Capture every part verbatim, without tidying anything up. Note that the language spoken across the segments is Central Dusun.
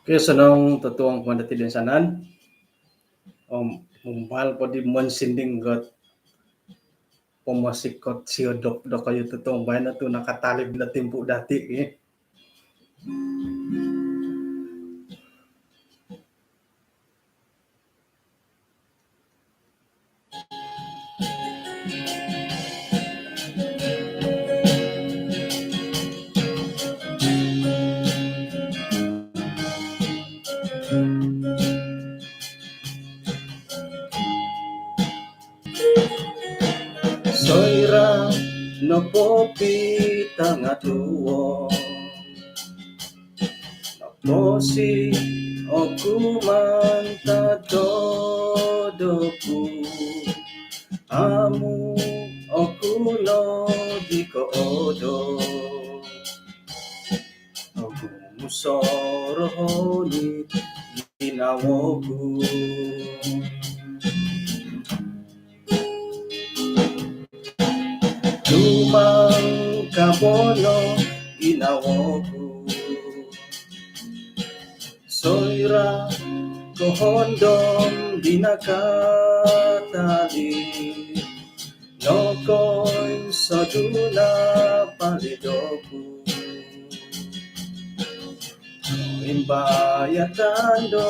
Okey, osonong totuong kumaa dati toinsanan. Om mumbal po di monsinding got pomosikot siodop dokoyu totuong baino tu nakatalib do timpu dati, eh. Soira nopo pitangaduo, nokosi oku mantad todop ku, amu oku nodi koodop. Ogumu sorohon i ginawo ku. Tumangkabo no ginawo ku. Soira kohondom di nakatalib, nokoinsodu no palido ku. Imbayatan do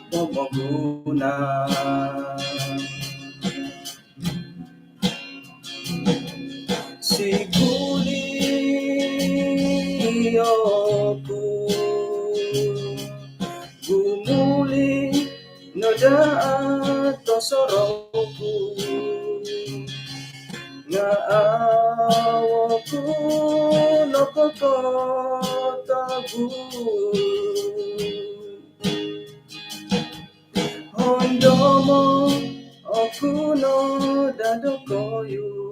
pomogunan. Siguli oku gumuli no daa tosorou ku, nga au oku nokokotogu. Hondomo oku no daa dokoyu,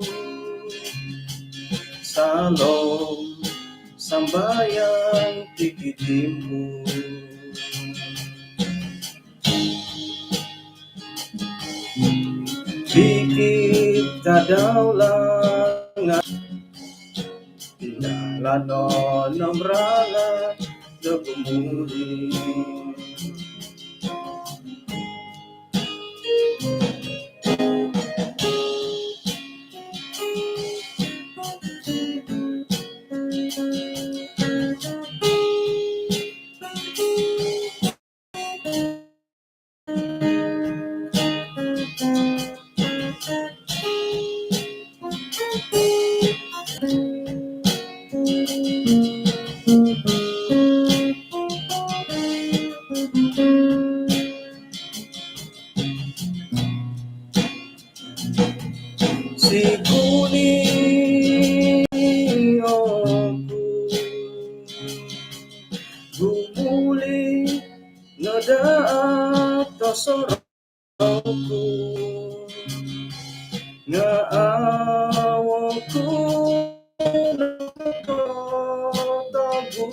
saalom sambayang tikid timpu. Tikid tadau langat, tinalanon om ralan do gumuli. Siguli oku gumuli no daa tosorou ku, nga au oku nokokotogu.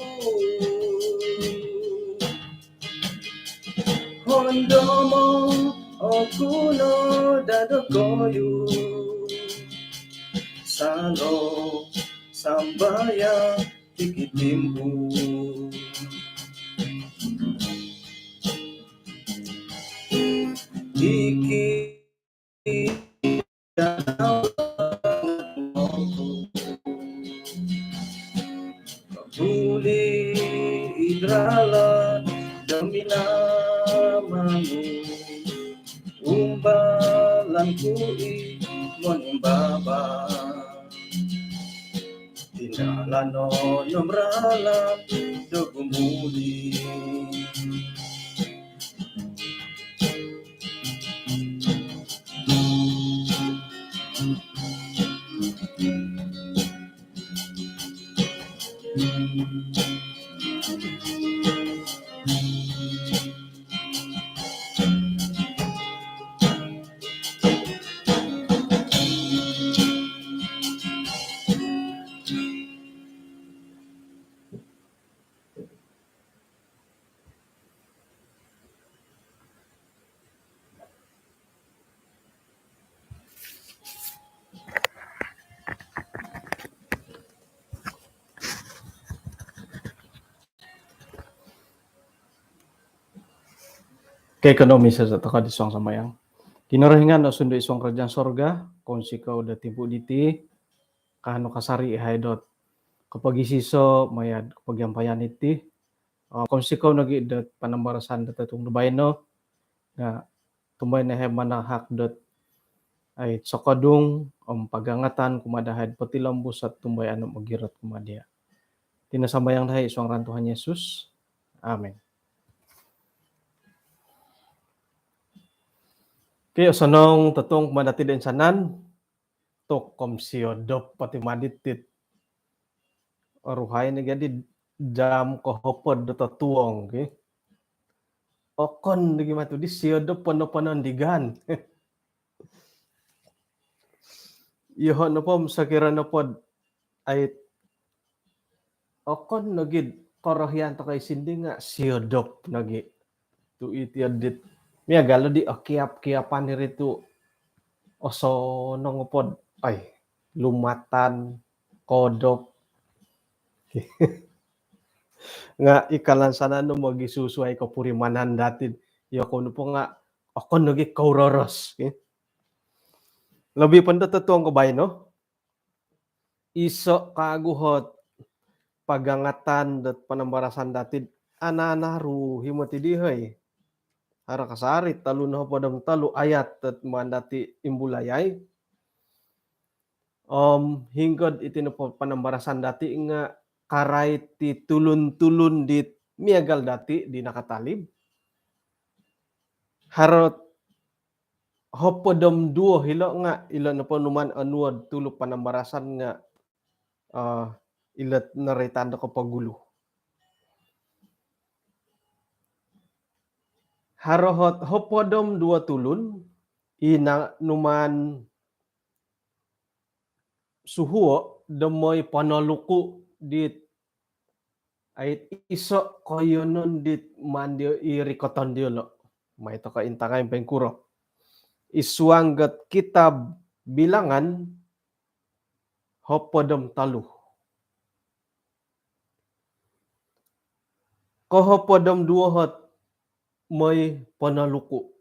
Hondomo oku no daa dokoyu, saalom sambayang tikid timpu. Tikid gumuli id ralan do minamangun, umbalan ku i monimbaba. Tinalanon om ralan do gumuli. Okey, kanou misiso tokou id suang sambayang. Kinorohingan osundu id suang kerajaan sorga, kounsikou do timpu diti, kaanu kasari yahai dot kopogisiso maya do kopogiampayan diti. Om kounsikou nogi dot panambarasan do totuong do baino, nga tumbayaan yahai manahak dot ai sokodung om pagangatan kumaa dahai do potilombus ot tumbayaan om ogirot kumaa dia. Iti no sambayang dahai id suang ngaran Tuhan Yesus. Amin. Okey, osonong totuong kumaa dati do insanan. Tokou om siodop pati madit dit. Oruhai nogi di jam kohopod do totuong, okey. Okon nogi matu di siodop pono-pono ndigan. Yoho nopo om sokiro nopo do ai okon nogi do korohian tokou i sinding nga siodop nogi. Tu iti dit miagal di okiap-kiapan iri tu osonong po do ai lumatan, kodop. Nga ikalan sana no mogisusuai kopurimanan dati. Yokou nopo nga okon nogi kouroros, okey. Lobi po do totuong ko baino. Iso kagu ot pagangatan dot panambarasan dati do ananaru himo ti dihai. Haro kasari tolu nohopod om tolu ayat dot maan dati imbulayai. Om hinggo do iti nopo panambarasan dati nga karait di tulun-tulun dit miagal dati di nakatalib. Haro hopod om duo hilo nga ilo nopo numaan onuo do tulu panambarasan nga, eh, ilo noroitan do kopogulu. Haro ot hopod om duo tulun i numaan suhuo do moi ponoluku dit ai iso koiyonon dit maan dio i rikoton diolo. Mai tokou intangai poingkuro. Id suang dot kitab Bilangan hopod om tolu. Kohopod om duo ot moi ponoluku.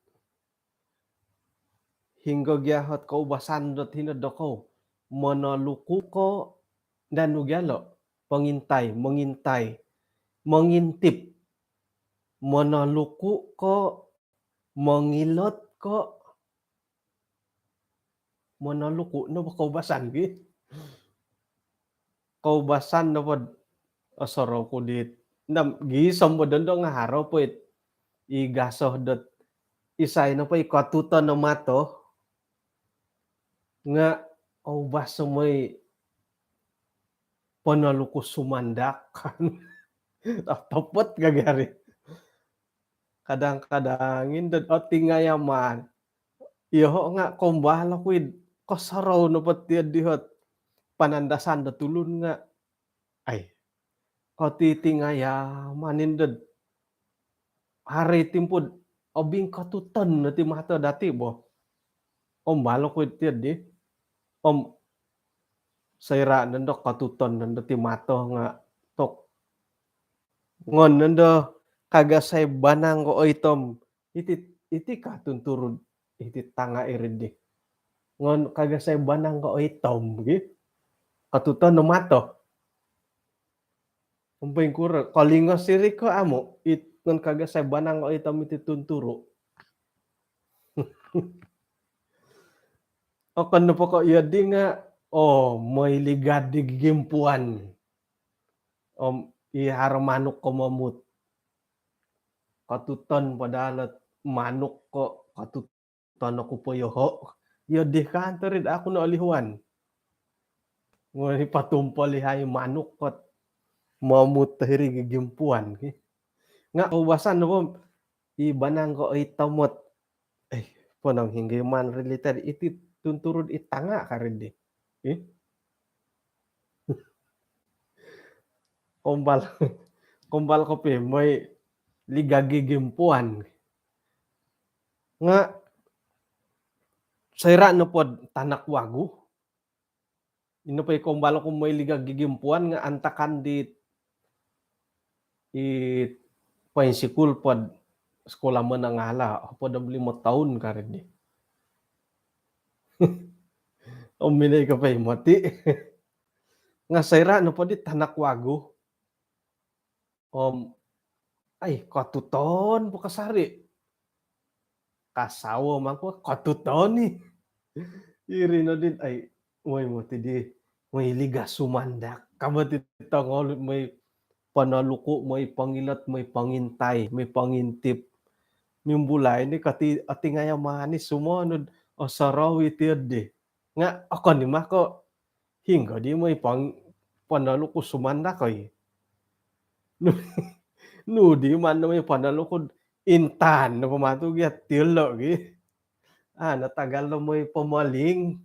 Hinggo gia ot koubasan dot hino dokou? Monoluku ko nanu gia lo? Pongintai, mongintai, mongintip. Monoluku ko, mongilot ko, monoluku nopo koubasan ki. Koubasan nopo do osorou ku dit. Nam gisom po dondo nga haro po it i gaso dot isai nopo i kotuton no mato nga oubas o moi ponoluku sumandak. Otopot ka gia ri. Kadang-kadang indo otingayaman. Yoho nga kombal oku id kosorou nopo ti id dihot panandasan do tulun nga ai, otitingayaman indo. Hari timpu do obingkotuton no ti mato dati bo. Om balo ku iti di. Om soira nondo kotuton nondo ti mato nga tok. Ngon nondo kagasai banang ko oitom. Iti, iti ka tunturu iti tanga iri di. Ngon kagasai banang ko oitom gi. Kotuton no mato. Om poingkuro, kolingos iri ko amu, it ngon kagasai banang ko oitom iti tunturu. Okon nopo ko iyo di nga, oh, moi ligad di gigimpuan. Om i haro manuk ko momut. Kotuton padahal ot manuk ko kotut- Tonok ku po yoho. Iyo di kantor id aku no olihuan. Ngoni patumpol i hai manuk kot momut hiri gigimpuan ki. Nga koubasan nopo i banang ko i tomot. Eh, ponong hinggiman ri liter iti tunturud i tanga kari di. Eh? Kombal, kombal kopi moi liga gigimpuan. Nga soira nopo tanak wagu, ino po i kombal ku moi liga gigimpuan nga antakan di i poinsikul pod sekolah menengah lah, hopod om limo toun kari di. Om minai ka pai moti. Nga soira nopo di tanak wagu. Om, ai, kotuton po kasari. Kasawo mangko kotuton ni. Iri no din, ai, moi moti di, moi liga sumandak. Kabo ti tongolut, moi ponoluku, moi pongilot, moi pongintai, moi pongintip. Mimbulai ni kati, ati ngaya manis sumonud, osorowi ti di. Nga okon ni mako, hinggo di moi pong-, ponoluku sumandak, oi. Nu, nu di man moi ponoluku intan, no pematu gia tilo gi. Ah, natagal no moi pemaling.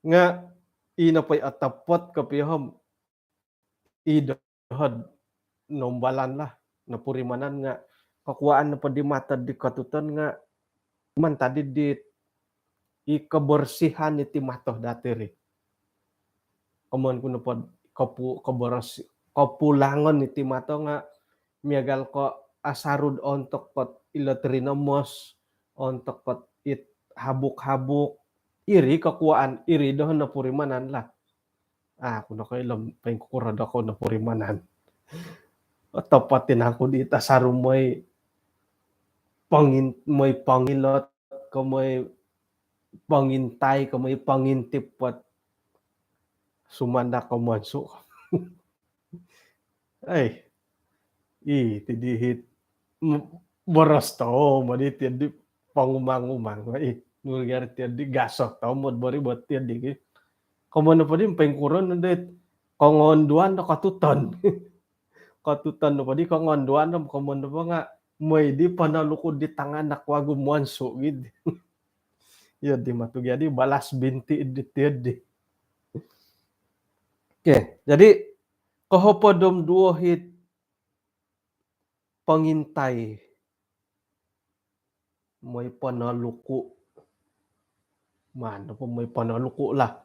Nga, ino poi otopot kopio om, i dohod nombalan lah, nopurimanan nga, kokuaan nopo di mato di kotuton nga, mantad di, di, i kebersihan iti mato dati ri. Komoyon ku nopo kopu-, kebersi-, kopulangon iti mato nga, miagal ko asarud ontok kot ilo trinomos, ontok kot it habuk-habuk, iri kokuaan, iri dohon nopurimanan lah. Ah, aku nokoilo poingkuro dokou nopurimanan. Otopot i nangku di tasaru moi pongin-, moi pongilot, ko moi pongintai, ko moi pongintip pot sumandak ko monsu. Ai, i, ti di hit, m-, boros to, madi ti di pongumang-umang, i, nulgar ti di gaso to, mod bori bot ti di ki. Komoyon nopo di poingkuro no dit kongonduan do kotuton. Kotuton nopo di kongonduan do, komoyon nopo nga, moi di ponoluku di tanganak wagu monsu gid. Iyo di matu gia di balas binti di ti di. Oke, jadi kohopod om duo hit pongintai. Moi ponoluku. Maan nopo moi ponoluku lah.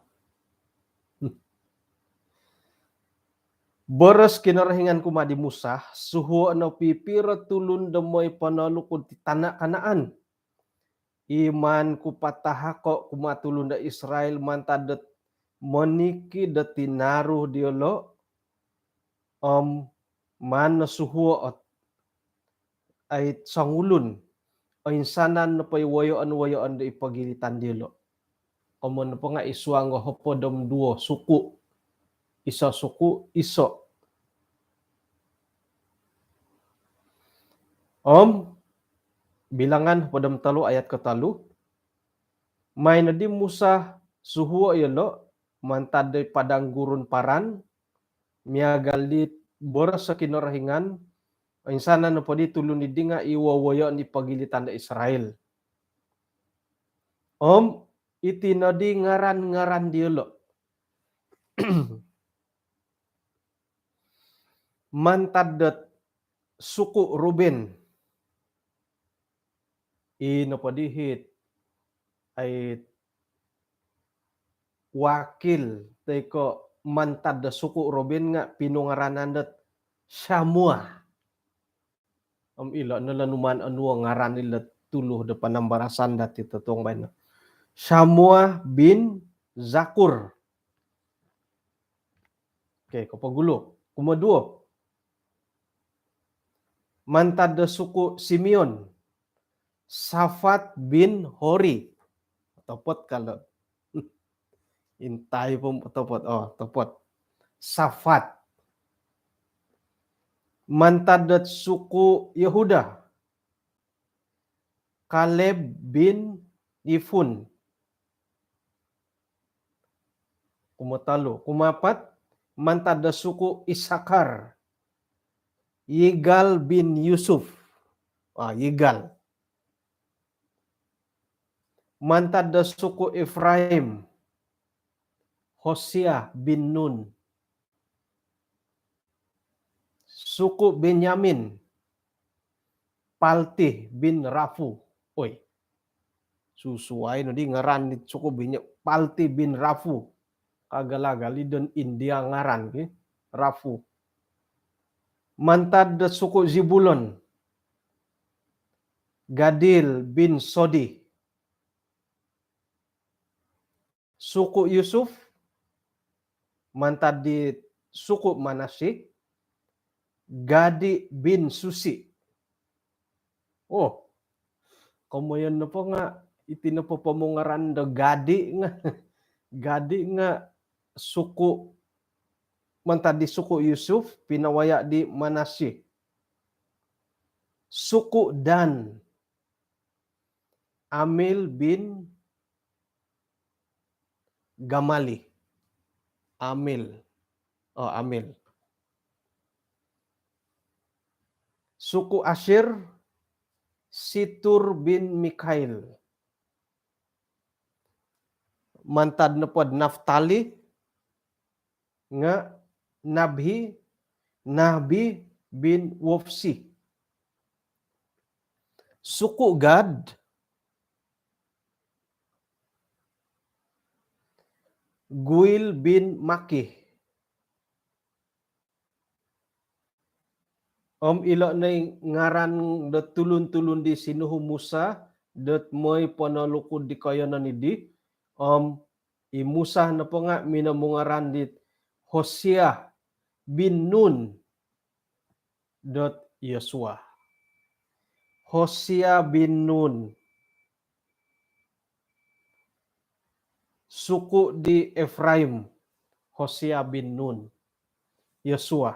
Boros Kinorohingan kumaa di Musa, suhuo no pipiro tulun do moi ponoluku di tana Kanaan. I maan ku patahako kumaa tulun do Israel mantad dot monikid do tinaru diolo, om maan no suhuo ot ai songulun, oinsanan nopo i woyoon-woyoon do i pogilitan diolo. Komoyon nopo nga i suang do hopod om duo suku. Iso suku, iso. Om Bilangan hopod om tolu ayat kotolu. Maan no di Musa suhuo yolo mantad do i padang gurun Paran, miagal di boros Kinorohingan, oinsanan nopo di tulun di nga i wowoyoon di pogilitan do Israel. Om iti no di ngaran-ngaran diolo. Mantad dot suku Ruben. I nopo di hit, ai wakil toi ko mantad do suku Ruben nga pinungaranan dot Samua. Om ilo no lo numaan onuo ngaran ilo tulu do panambarasan dati totuong baino. Samua bin Zakur. Oke, kopogulu. Kumoduo. Mantad do suku Simeon, Safat bin Hori. Topot ka lo. Intai po topot. Oh, topot. Safat. Mantad do suku Yehuda, Kaleb bin Yifun. Kumotolu. Kumapat, mantad do suku Isakar, Yigal bin Yusuf. Ah, Yigal. Mantad do suku Efraim, Hosia bin Nun. Suku Benyamin, Palti bin Rafu. Oi. Susuai no di ngaran di suku Benya-, Palti bin Rafu. Kagala-gali don India ngaran ki, Rafu. Mantad do suku Zibulon, Gadil bin Sodi. Suku Yusuf, mantad di suku Manasye, Gadi bin Susi. Oh, komoyon nopo nga iti nopo pomungaran do Gadi nga, Gadi nga suku, mantad di suku Yusuf, pinawaya di Manasye. Suku Dan, Amil bin Gamali. Amil. Oh, Amil. Suku Asyir, Situr bin Mikail. Mantad nopo di Naftali nga Nabhi, Nahbi bin Wofsi. Suku Gad, Guil bin Maki. Om ilo no i ngaran do tulun-tulun di sinuhu Musa dot moi ponolukud di koiyonon iddi. Om i Musa nopo nga minomungaran dit Hosia bin Nun dot Yosua. Hosia bin Nun. Suku di Efraim, Hosia bin Nun. Yosua.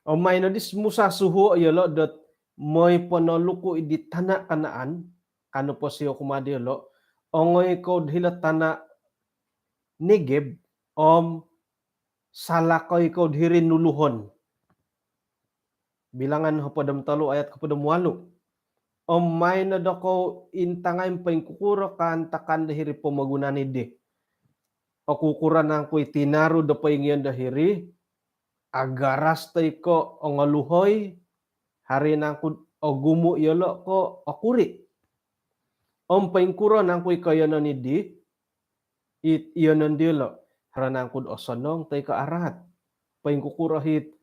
Om maino di Musa suhuo yolo dot moi ponoluku di tana Kanaan, kanu po sio kumaa diolo, ongoi kou hilo tana Negeb, om salakoi kou hiri nuluhon. Bilangan hopod om tolu ayat hopod om walu. Om maino dokou intangai poingkukuro kaantakan do hiri pomogunan iddi. Okukuro nangku i tinaru do poingion do hiri, agaras toi ko ongoluhoi, haro nangku do ogumu yolo ko okuri. Om poingkuro nangku i koiyonon iddi, it iyonon diolo, haro nangku do osonong toi ko araat. Poingkukuro it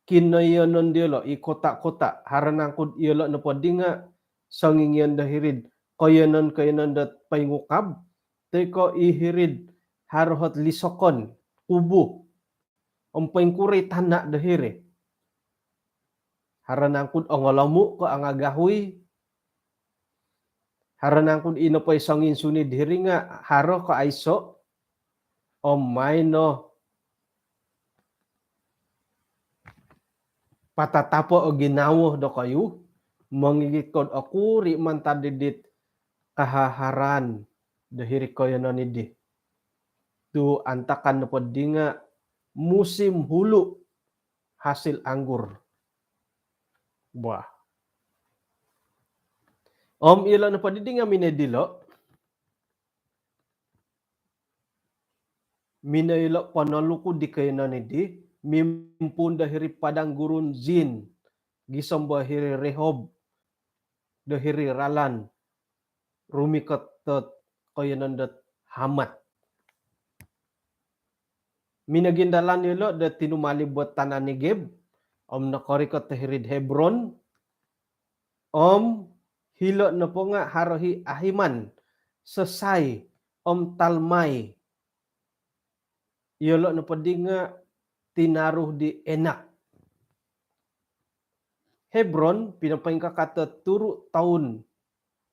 kinoiyonon diolo, i kota-kota, haro nangku do iyolo nopo di nga songingion do hiri do koiyonon-koiyonon dot poingukab, toi ko i hiri do haro ot lisokon, kubu. Om poingkuro i tana do hiri. Haro nangku do ongolomu ko angagahui. Haro nangku do i nopo i songinsuni do hiri nga haro ko aiso. Om maino patatapo o ginawo dokoyu, mongigit kou do okuri mantad di dit kahaharaan do hiri koiyonon iddi. Tu antakan nopo di nga musim hulu hasil anggur. Buah. Om ilo nopo di nga minoi dilo, minoi ilo ponolukud di koiyonon iddi, mimpuun do hiri padang gurun Zin, gisom do hiri Rehob, do hiri ralan rumikot dot koiyonon dot Hamat. Minogindalan yolo do tinumalib do tana Negeb, om nokorikot do hiri do Hebron, om hilo nopo nga haro i Ahiman, Sesai, om Talmai. Iyolo nopo di nga tinaru di Enak. Hebron pinopoingkakat do turu toun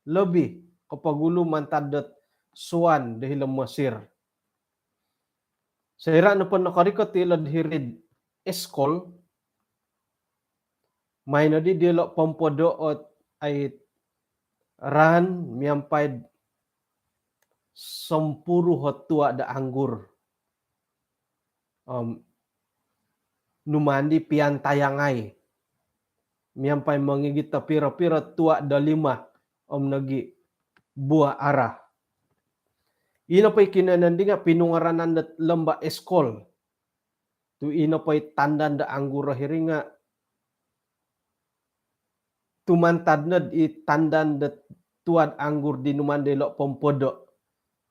lobi kopogulu mantad dot Suan do hilo Mesir. Soira nopo nokorikot ilo do hiri do Eskol, maino di diolo pompodo ot ai raan miampai do sompuru ot tua do anggur. Om numaan di pian tayangai miampai mongigit do piro-piro tua do lima om nogi buah ara. Ino po i kinoiyonon di nga pinungaranan dot Lembah Eskol. Tu ino po i tandan do anggur do hiri nga tumantad no di tandan do tuad anggur di numaan diolo pompodo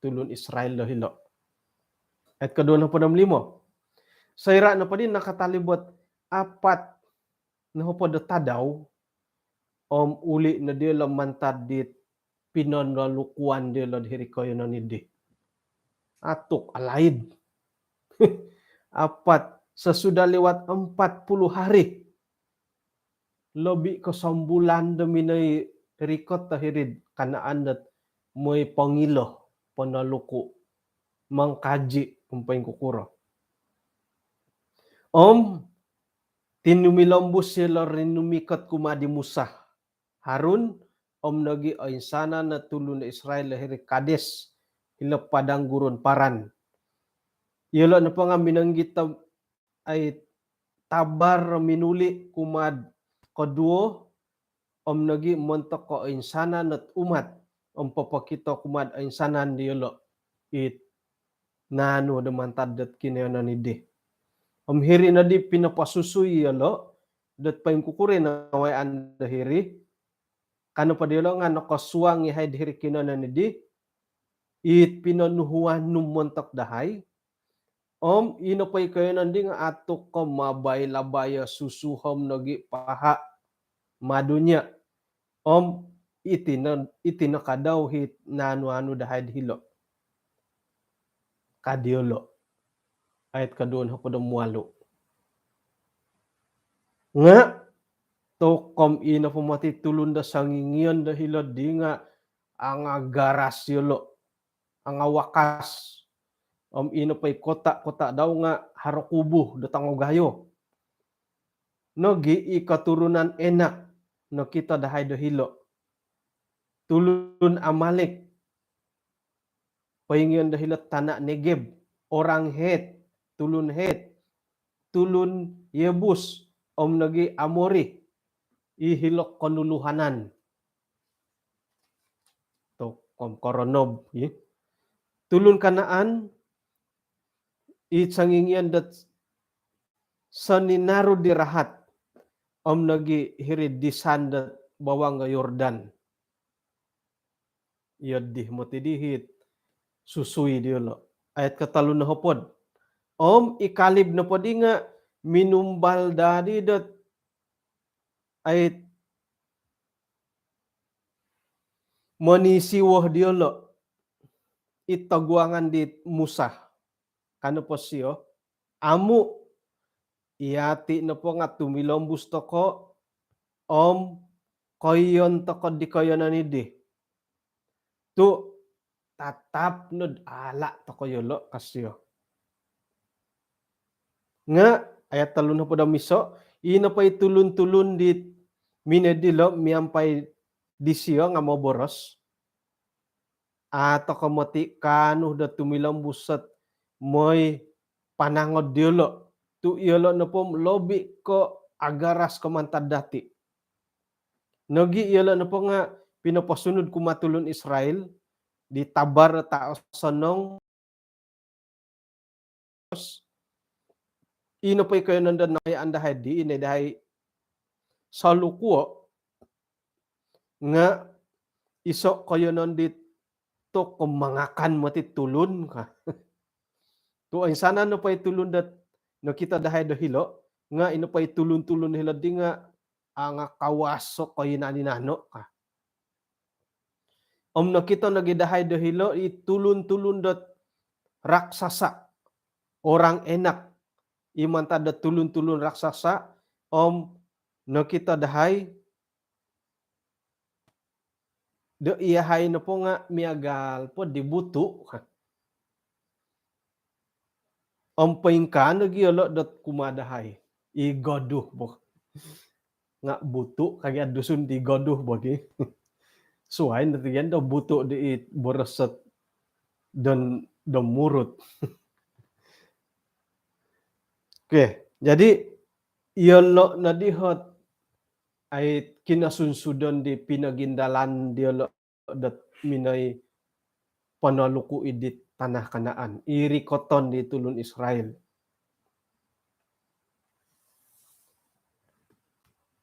tulun Israel do hilo. Ayat koduo nohopod om limo. Soira nopo di nakatalib dot apat nohopod do tadau om uli' no diyolo' mantad dit pinonolukuan diyolo' hiri koyonon iddi. Atuk alaid. Apat, sesudah lewat empat puluh hari, lobi' ko sombulan do minoi rikot do hiri'd Kanaan dot moi pongilo, ponoluku, mangkaji' om poingkukuro. Om tinumilombus iyolo' rinumikot kumaa di Musa, Harun om nogi' oinsanan o tulun Israel do hiri Kades, hilo' padang gurun Paran. Iyolo' nopo nga' minongigit do ai tabar minuli' kumaa'd koduo om nogi' montok ko oinsanan ot umat om popokito kumaa'd oinsanan diyolo' it naanu do mantad dot kinoyonon iddi. Om hiri' noddi pinoposusui iyolo' dot poingkukuro i nawayaan do hiri. Ka nopo diyolo' nga' nokosuang iyahai'd hiri kinoyonon iddi, it pinonuhuan nu montok dahai. Om ino po i koyonon di nga' atuk ko mabai-labai o susu om nogi' paha' madu nya. Om iti no, iti no kadau it naanu-anu dahai'd hilo', ka diyolo'. Ayat koduo nohopod om walu'. Nga' tok om ino po moti tulun do songingiyon do hilo'ddi nga' angagaras iyolo', angawakas. Om ino po i kota-kota dau nga' haro kubu do tongogayo. Nogi' i koturunan Enak nokito dahai do hilo', tulun Amalek, poingiyon do hilo'd tana' Negeb, orang Het, tulun Het, tulun Yebus, om nogi' Amori, i hilo' konuluhanan. Tok om koronob, i. Tulun Kanaan, i songingiyon dot soninaru' di rahat, om nogi' hiri'd disan dot bawang o Yordan. Iyo'ddi moti di it susui diyolo'. Ayat kotolu nohopod. Om i Kalib nopoddi nga' minumbal daa di dot ai monisiwo diyolo' it toguangan di Musa. Ka nopo siyo, amu', iyati' nopo nga' tumilombus toko' om koiyon toko' di koiyonon iddi. Tu' tatap nod ala' toko' yolo', ka siyo. Nga' ayat tolu nohopod om iso, ino po i tulun-tulun dit minooi dilo' miampai disiyo nga' moboros, a' toko' moti' kaanu do tumilombus ot moi panangod diyolo', tu' iyolo' nopo lobi' ko' agaras ko' mantad dati'. Nogi' iyolo' nopo nga' pinoposunud kumaa tulun Israel di tabar ta' osonong. Ino po i koiyonon do nawayaan dahai di, ino dahai solukuo' nga' iso' koiyonon di tok ko' mangakan moti' tulun, ka. Tu' oinsanan nopo i tulun dot nokito dahai do hilo' nga' ino po i tulun-tulun hilo'ddi nga' angakawas o koiyonon i nano', ka. Om nokito nogi' dahai do hilo' i tulun-tulun dot raksasa, orang Enak, i mantad dot tulun-tulun raksasa, om nokito dahai do iyahai nopo nga' miagal po di butu', ka. Om poingkaa nogi' iyolo' dot kumaa dahai, i goduh bo. Nga' butu' ka gi' id Dusun di goduh bo gi. Suwai no ti gia do butu' di it boros ot don, do murut. Okey, jadi iyolo' noddi ot ai kinosunsudon di pinogindalan diyolo' dot minooi ponoluku id dit tanah Kanaan, i rikoton di tulun Israel.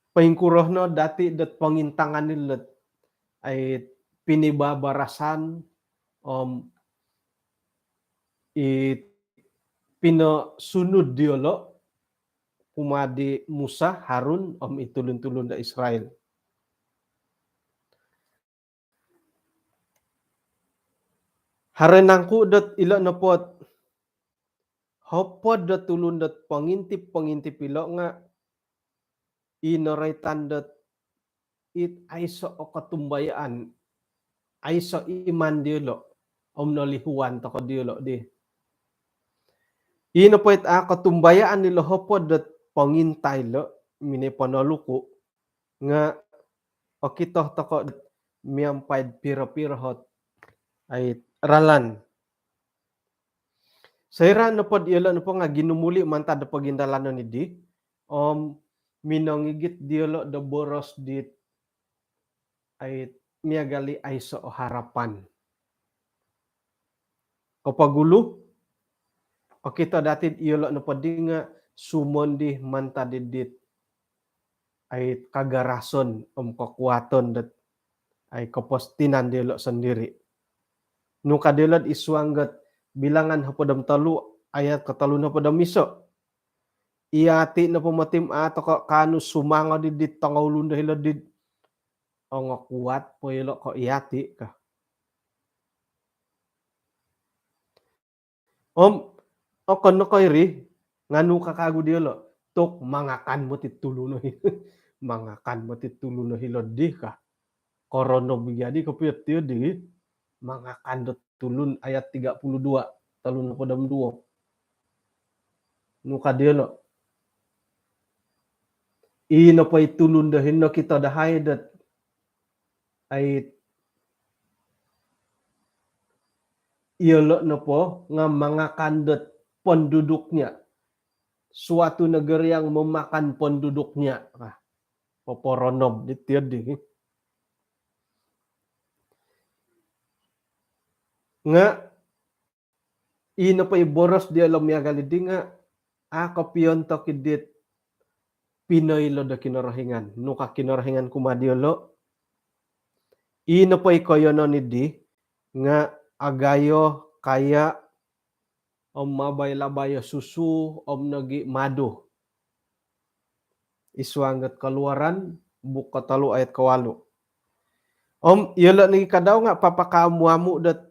Poingkuro no dati' dot pongintangan ilo't ai pinibabarasan om i pinosunud diyolo', kumaa di Musa, Harun om i tulun-tulun do Israel. Haro nangku dot ilo nopo ot hopod do tulun dot pongintip-pongintip ilo nga i noroitan dot it aiso o kotumbayaan, aiso iman diolo, om nolihuan toko diolo di. I nopo it a kotumbayaan ilo hopod dot pongintai ilo, minoi ponoluku, nga okito toko miampai piro-piro ot ai ralan. Soira nopo diolo nopo nga ginumuli mantad do pogindalanon idi, om minongigit diolo do boros dit ai miagal i aiso o harapan. Kopogulu, okito dati diolo nopo di nga sumondi mantad dit ai kagarason om kokuaton dot ai kopostinan diolo sondiri. Nu ka diolo id suang dot Bilangan hopod om tolu ayat kotolu nohopod om iso. Iyati nopo moti om a toko kaanu sumango di dit tongoulun do hilo di ongokuat po ilo ko iyati ka. Om okon no ko iri, nga nu ka kagu diolo, tu mangakan moti tulun no hi-, mangakan moti tulun no hilo di ka. Koronob jadi kopio tio di, mangakan do tulun, ayat tiga puluh dua, tolu nohopod om duo. Nu ka diolo. I nopo i tulun do hino kito dahai dot ai iolo nopo nga mangakan dot penduduknya. Suatu negeri yang memakan penduduknya. Ah, poporonob di tio di. Nga i nopo i boros diolo miagal idi nga a kopiontok id dit pinoilo do Kinorohingan. Nu ka Kinorohingan kumaa diolo, i nopo i koiyonon idi nga agayo kaya om mabai-labai o susu om nogi madu. Id suang dot Keluaran, buuk kotolu ayat kowalu. Om iolo nogi kadau nga papakaamu-amu dot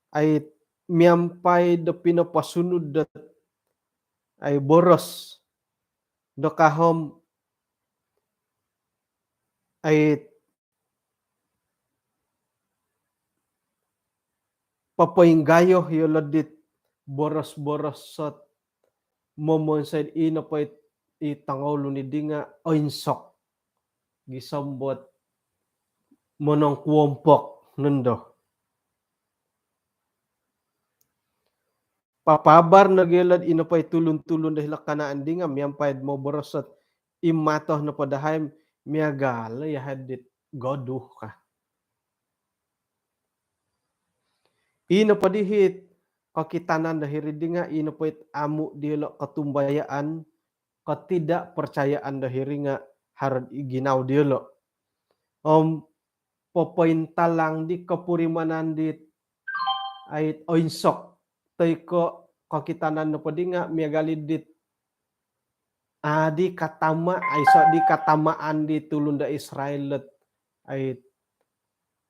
ai miampai do pinoposunud dot ai boros do ka om ai popoinggayo iolo dit boros-boros sot momonsoi i nopo it i tongoulun idi nga oinsok gisom dot monongkuompok nondo. Papaabar nogi iolo i nopo i tulun-tulun do hilo Kanaan di nga miampai do moboros sot i mato nopo dahai miagal yahai dit goduh ka. I nopo di hit kokitanan do hiri di nga i nopo it amu diolo kotumbayaan, ketidakpercayaan do hiri nga haro id ginawo diolo. Om popointalang di kopurimanan dit ai oinsok toi ko kokitanan nopo di nga miagal i dit a di katama, aiso di katamaan di tulun do Israel dot ai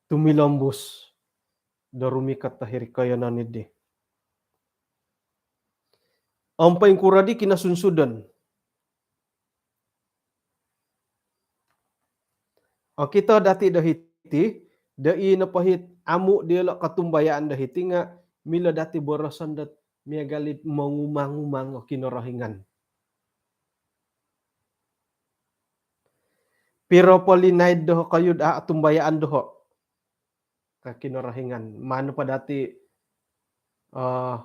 tumilombus do rumikot do hiri koiyonon idi. Om poingkuro di kinosunsudon? Okito dati do hiti, do i nopo hit amu diolo kotumbayaan do hiti nga milo dati boroson dot miagal it mongumang-umang o Kinorohingan. Piro po linaid doho koyu do a otumbayaan doho ka Kinorohingan? Maan po dati, eh,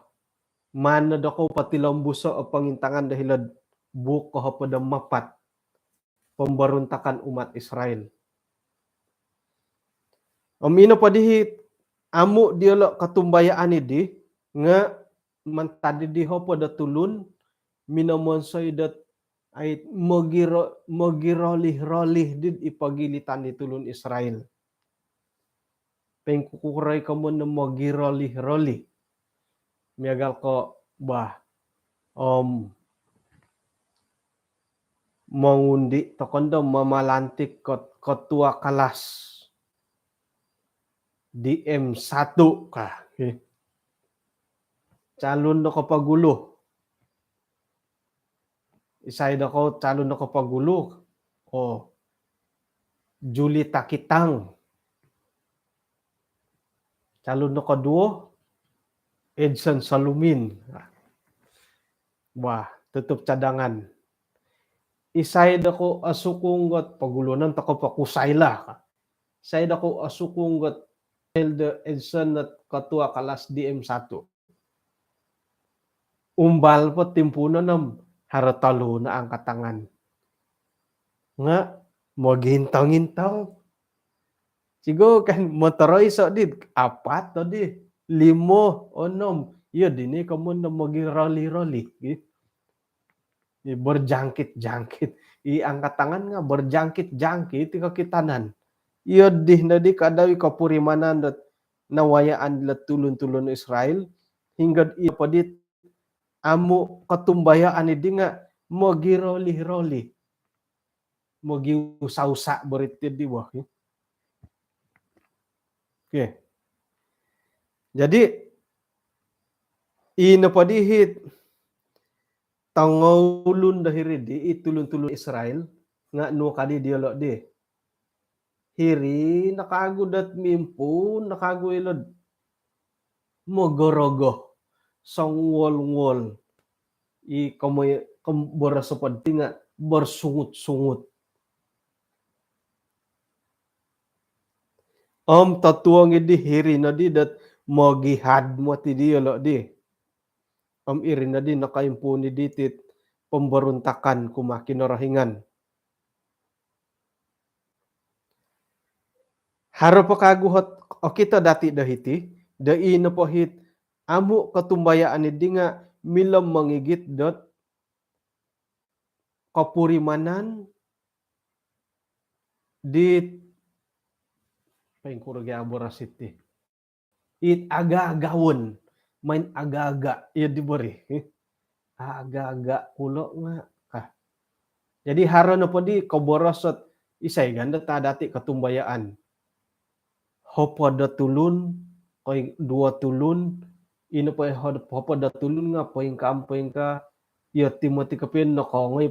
maan no dokou potilombuso o pongintangan do hilo'd buuk kohopod om apat, pemberontakan umat Israel. Om i nopo di hit amu diolo kotumbayaan idi nga mantad di hopod o tulun minomonsoi dot ai mogiro-, mogirolih-rolih dit i pogilitan di tulun Israel. Poingkukuro i komoyon do mogirolih-rolih? Miagal ko bah, om mongundi tokou do mamalantik kot-, ketua kelas D M satu ka. Calon do kopogulu. Isai do ko calon do kopogulu? Oh, Julie Takitang. Calon do koduo, Edson Salumin. Wah, tutup cadangan. Isai do ko osukung dot poguluon tokou po kusai lah. Isai do ko osukung dot Elder Edson dot ketua kelas D M satu. Umbal po timpuunon om haro tolu no angkat tangan. Nga mogintong-intong. Cigo kan motoroiso di apat tadi, limo, onom. Iyo dino komoyon do mogiroli-roli. Gitu. Ni berjangkit-jangkit. I angkat tangan nga berjangkit-jangkit i kokitanan. Iyo di nodi kada i kopurimanan dot nawayaan dilo tulun-tulun Israel, hinggo iyo po di amu kotumbayaan di nga mogiroli-roli. Mogiusa-usa beriti di wah. Okey. Jadi, ino po di hit tongoulun do hiri di, i tulun-tulun Israel, nga nu kadi diolo di. Hiri no kagu dot mimpuun no kagu ilo mogorogo, songuol-nguol. I komoyon, kom-, boros po di nga bersungut-sungut. Om totuong i di hiri nodi dot mogihad moti diolo di. Om iri nodi nokoimpuun i di tit pemberontakan kumaa Kinorohingan. Haro po kagu ot okito dati do hiti, do ino po hit amu kotumbayaan di nga milo mongigit dot kopurimanan di pengkuro gia boros iti. It aga-agaon, main aga-aga, iyo di beri. Aga-aga kulo nga kah. Jadi haro no po di koboros ot isai ganda ta dati kotumbayaan. Hopod o tulun, koi duo tulun, ino po hod-, hopod o tulun nga poingkaa, poingkaa, iyo Timoti kopio nokongoi,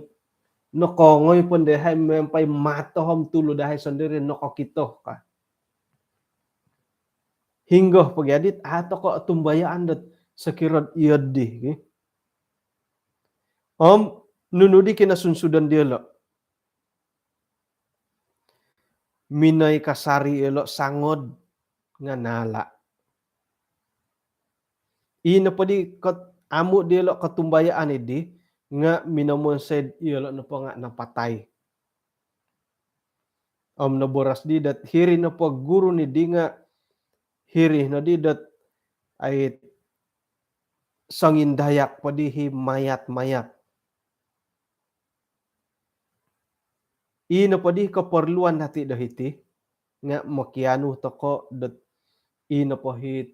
nokongoi po dahai miampai mato om tulu dahai sondiri nokokito ka. Hinggo po gia dit, a tokou otumbayaan dot sokiro iyo di, ki. Om nunu di kinosunsudon diolo. Minoi kasari iyolo sangod nga naala. Ino po di kot-, amu diolo kotumbayaan i di nga minomonsoi iyolo nopo nga napatai. Om noboros di dot hiri nopo guru ni di nga hiri nodi dot ai songindayak po di hi mayat-mayat. Ino po di koporluan dati do hiti nga mokianu tokou dot ino po hit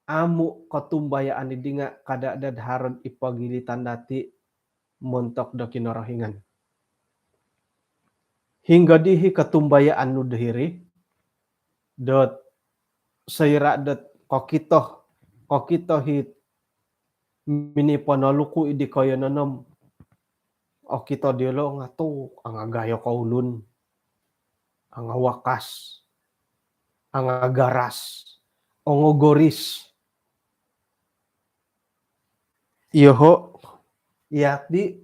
amu kotumbayaan i di nga kada dot haro id pogilitan dati montok do Kinorohingan. Hinggo di hi kotumbayaan nu do hiri dot soira dot kokito, kokito hit miniponoluku i di koiyonon om okito diolo nga tu angagayo ko ulun, angawakas, angagaras, ongogoris. Iyoho, iyati,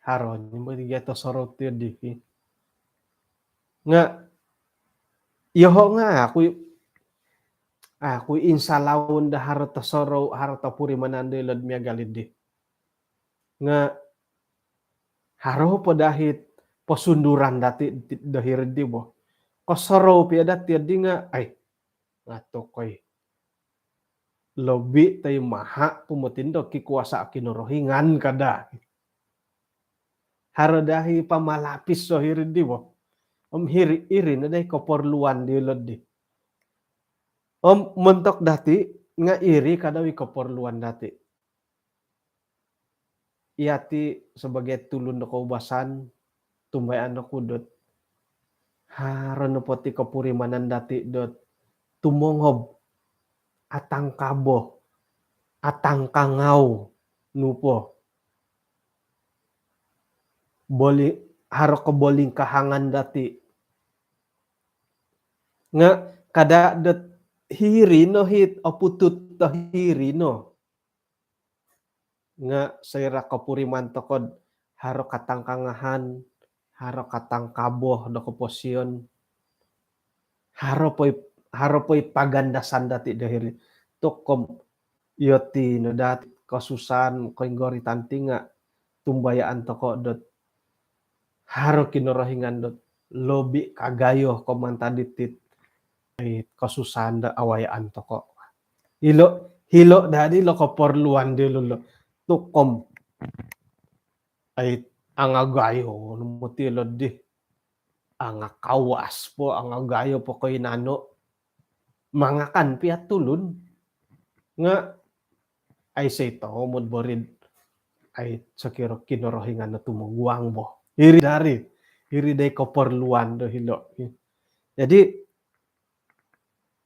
haro ni bo tiga tosorou ti di. Nga, iyoho nga aku, aku insalaun do haro tosorou, haro topurimanan do ilo id miagal di. Nga haro po dahai posunduran dati do hiri di bo. Kosorou pia dati di nga, ai, nga tokoi. Lobi toi maha po moti do kikuasa Kinorohingan kada. Haro dahai pamalapis do hiri di bo. Om hiri, iri no dahai koporluan diolo di. Om montok dati nga iri kada i koporluan dati. iyati' sabagai tulun do koubasan, tumbayaan oku dot haro nopo ti kopurimanan dati' dot tumongob, atangkabo, atangkangau nopo. Boli-, haro kobolingkahangan dati'. Nga' kada' dot hiri no hit oputut do hiri no. Nga' soira' kopuriman toko'd haro katangkangahan, haro katangkabo do koposion, haro poi, haro poi pagandasan dati' do hiri. Tokom iyo ti no dati' kosusaan, koinggoritan ti nga' tumbayaan toko' dot haro Kinorohingan dot lobi kagayo ko mantad diti, ai, kosusaan do awayaan toko'. Hilo', hilo' dadi lo koporluan dilo lo. Tokom, ai, angagayo no moti lo di. Angakawas po, angagayo po koinano. Mangakan pia tulun. Nga' ai, aiso i tomod bo rid, ai, sokiro Kinorohingan no tumoguang bo. Hiri dari, hiri dai koporluan do hilo'. Jadi,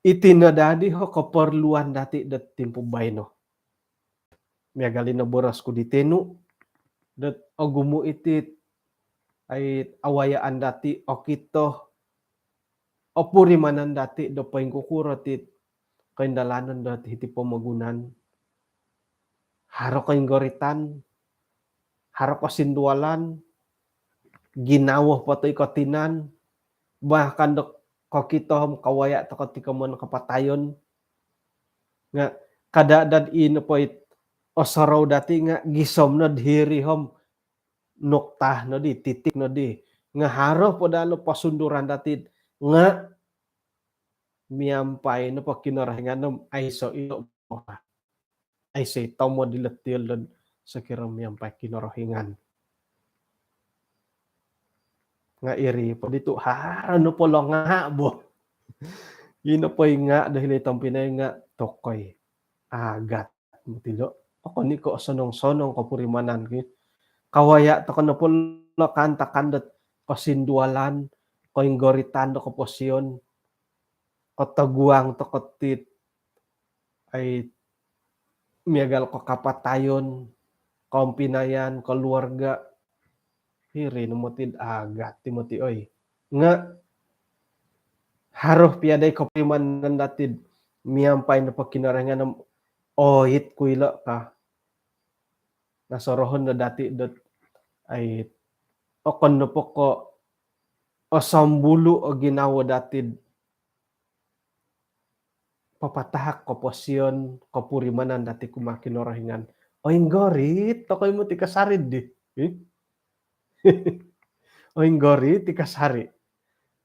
iti no dadi ho koporluan dati' do timpu baino. Miagal ino boros ku di tenu, dot ogumu' iti, ai, awayaan dati', okito, opurimanan dati' do poingkukuro ti koindalanon dot hiti pomogunan. Haro koinggoritan, haro kosindualan, ginawo po toi ko tinan, bahkan do kokito om kawaya' toko ti komoyon kapatayon. Nga' kada' dad ino po it osorou dati' nga' gisom nod hiri om noktah nodi, titik nodi. Nga' haro po daa lo posunduran dati' nga' miampai nopo Kinorohingan om aiso ilo' bo. Aiso i tomod ilo tiyoldon sokiro miampai Kinorohingan. Nga' iri po ditu' haro nopo lo nga' bo. Ino po i nga' do hilo' i tompinai nga' tokoi. Agat moti lo'. Okon i ko' osonong-sonong kopurimanan ki. Kawaya' toko' nopo lo kaantakan dot kosindualan, koinggoritan do koposion, kotoguang toko' tit, ai, miagal ko kapatayon, kompinayan, koluarga', hiri no moti'd agat ti moti oi. Nga' haro pia dai kopurimanan dati'd miampai nopo Kinorohingan om oit ku ilo' ka. Nasorohon no dati' dot, ai, okon nopo ko' osombulu' o ginawo dati'd papatahak koposion, kopurimanan dati' kumaa Kinorohingan. Oinggorit tokoi moti kasari' di. Ih? Oinggorit i kasari'.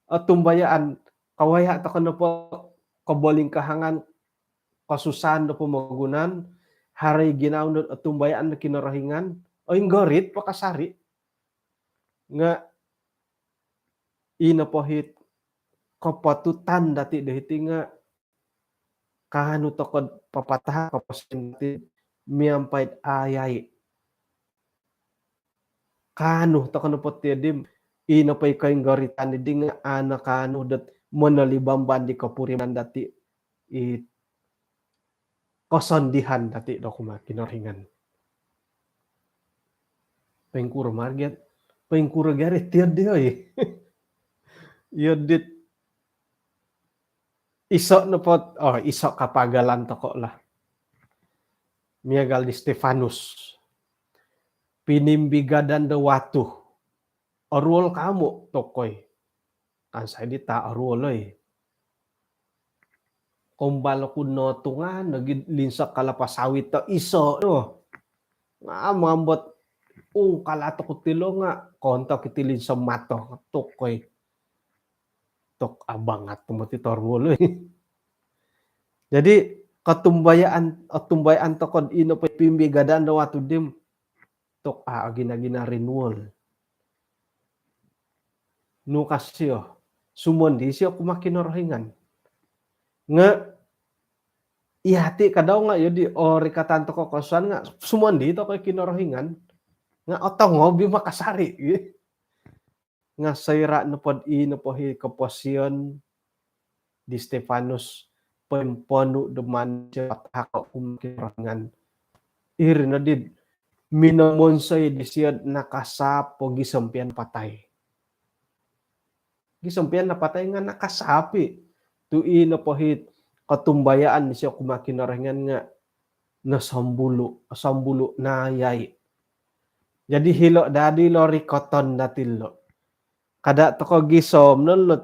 Otumbayaan, kawaya' toko' nopo kobolingkahangan, kosusaan do pomogunan, haro i ginawo dot otumbayaan do Kinorohingan, oinggorit po kasari'. Nga' ino po hit kopotutan dati' do hiti nga' kaanu toko'd papatahak koposion dati' miampai'd ayai. Kaanu toko' nopo ti di, ino po i koinggoritan di nga' a' no kaanu dot monolibamban di kopurimanan dati' i kosondihan dati' do kumaa Kinorohingan. Poingkuro marget, poingkuro gari tiyo di oi. Iyo dit iso' nopo, oh, iso' kapagalan toko' lah. Miagal di Stefanus. Pinimbigadan do watu. Oruol kamu' tokoi. Kansai di ta' oruol oi. Kombal oku notungan nogi linsok kalapa sawit do iso' no. Nga' mambot ungkal ato ku tilo nga' kontok iti linso mato tokoi. Tok abangat moti toruol oi. Jadi kotumbayaan, otumbayaan toko'd ino po i pimbigadan do watu dim. Tok a' ogina-gina rinuol. Nu ka sio, sumondi sio kumaa Kinorohingan. Nga' iyati' kadau nga' iyo di orikatan toko' kosuan nga' sumondi toko' i Kinorohingan. Nga' otongob i makasari'. Nga' soira' nopod i nopo hi koposion di Stefanus, poimponu' do manusia' patahako' kumaa Kinorohingan, iri noddi minomonsoi disio'd nakasaap po gisom piya napatai. Gisom piya napatai nga' nakasaap i'. Tu' i nopo hi kotumbayaan disio kumaa Kinorohingan nga' nosombulu', osombulu' naayai. Jadi hilo' daddi lo rikoton dati' lo. Kada' toko' gisom no lot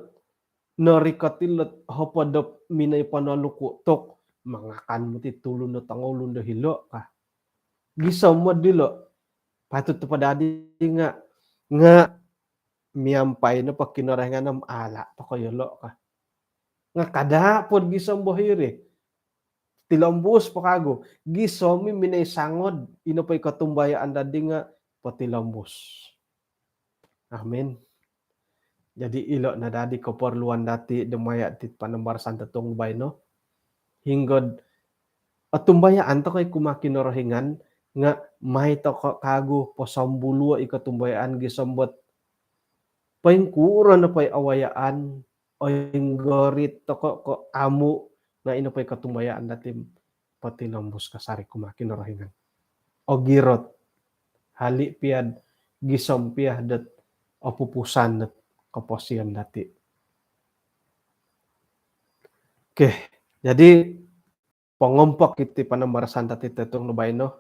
norikot ilot hopod do minoi ponoluku' tu' mangakan moti tulun do tongoulun do hilo' ka. Gisom moddi lo. Patut nopo daddi nga', nga' miampai nopo Kinorohingan om ala' toko' iyolo' ka. Nga' kada' pod gisom bo hiri. Tilombus po kagu. Gisom i minoi sangod, ino po i kotumbayaan daddi nga' potilombus. Amin. Jadi ilo' no daddi koporluan dati' do maya' ti panambarasan totuong baino. Hinggod otumbayaan toko' i kumaa Kinorohingan nga' mai toko' kagu posombuluo' i kotumbayaan gisom bot poingkuro nopo i awayaan, oinggorit toko' ko' amu', nga' ino po i kotumbayaan dati' potilombus kasari' kumaa Kinorohingan. Ogirot. Hali' piya'd gisom piya dot opupusan dot koposion dati'. Okey, jadi pongompok iti panambarasan dati' totuong do baino.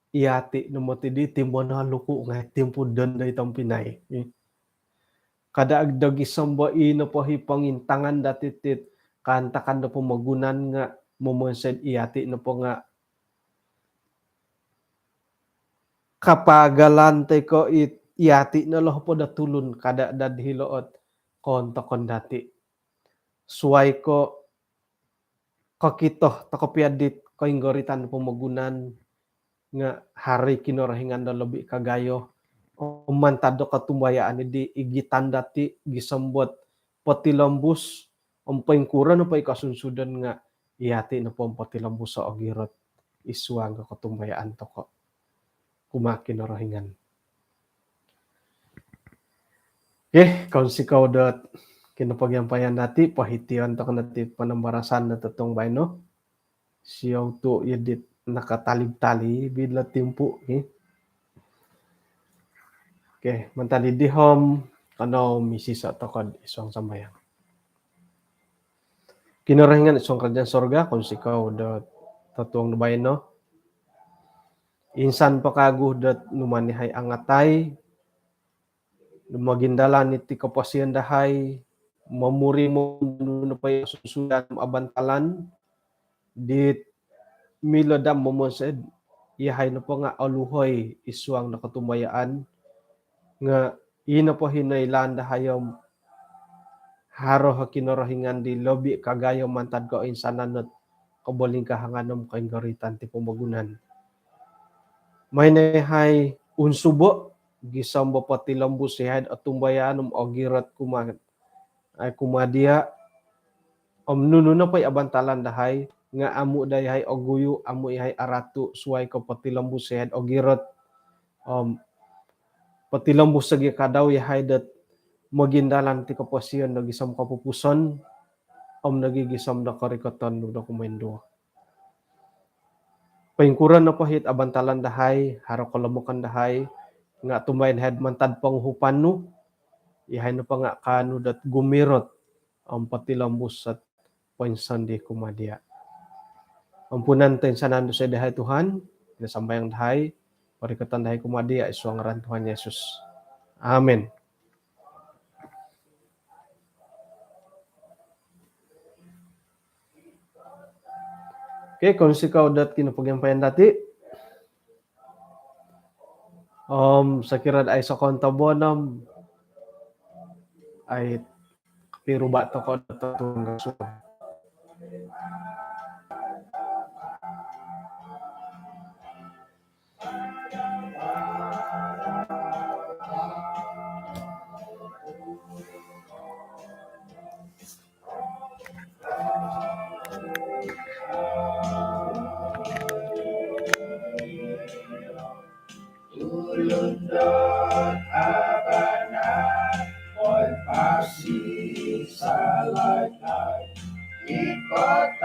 Iyati' no moti di timbo noluku' ngai' timpu dondo i tompinai. Kada' do gisom bo i nopo hi pongintangan dati' ti kaantakan do pomogunan nga' momonsoi'd iyati' nopo nga' kapaagalan toi ko' i, iyati' no lo hopod o tulun kada' dad hilo' ot koontokon dati'. Suwai ko' kokito toko' piya dit koinggoritan do pomogunan nga' haro i Kinorohingan do lobi kagayo. Om mantad do kotumbayaan iddi igitan dati' gisom bot potilombus om poingkuro nopo i kosunsudon nga' iyati' nopo om potilombus o ogirot id suang do kotumbayaan toko' kumaa Kinorohingan. Okey, kounsikou dot kinopogiampayan dati', pohition toko' no ti panambarasan dot totuong baino. Siou tu' iyo dit nakatalib-talib ilo timpu, okey. Okey, mantad iddi om kanou misiso' toko'd id suang sambayang. Kinorohingan id suang karajaan sorga, kounsikou dot totuong do baino. Insan po kagu dot numan iyahai angatai do mogindalan iti koposion dahai, momurimo nunu nopo i osusuyan om abantalan dit milo daa momonsoi'd iyahai nopo nga' oluhoi id suang do kotumbayaan, nga' i nopo hi noilaan dahai om haro o Kinorohingan di lobi kagayo mantad koinsanan ot kobolingkahangan om koinggoritan ti pomogunan. Mai no iyahai unsubo' gisom bo potilombus iyahai'd otumbayaan om ogirot kumaa, ai, kumaa diya'. Om nunu nopo i abantalan dahai nga' amu' daa iyahai oguyu', amu' iyahai aratu', suwai ko' potilombus iyahai'd ogirot. Om potilombus nogi' kadau iyahai dot mogindalan ti koposion do gisom kopupuson om nogi' gisom do korikoton nu do kumoinduo. Poingkuro nopo hit abantalan dahai, haro kolomokon dahai, nga' tumbayaan iyahai'd mantad ponguhupan nu, iyahai nopo nga' kaanu dot gumirot om potilombus ot poinsandi kumaa diya'. Ampunan toinsanan dusa dahai Tuhan, ino sambayang dahai, porikoton dahai kumaa diya' id suang ngaran Tuhan Yesus. Amin. Okey, kounsikou dot kinopogiampayan dati'. Om sokiro dot aiso' kontobon om ai piruba' toko' dot totuong do suab. Ikot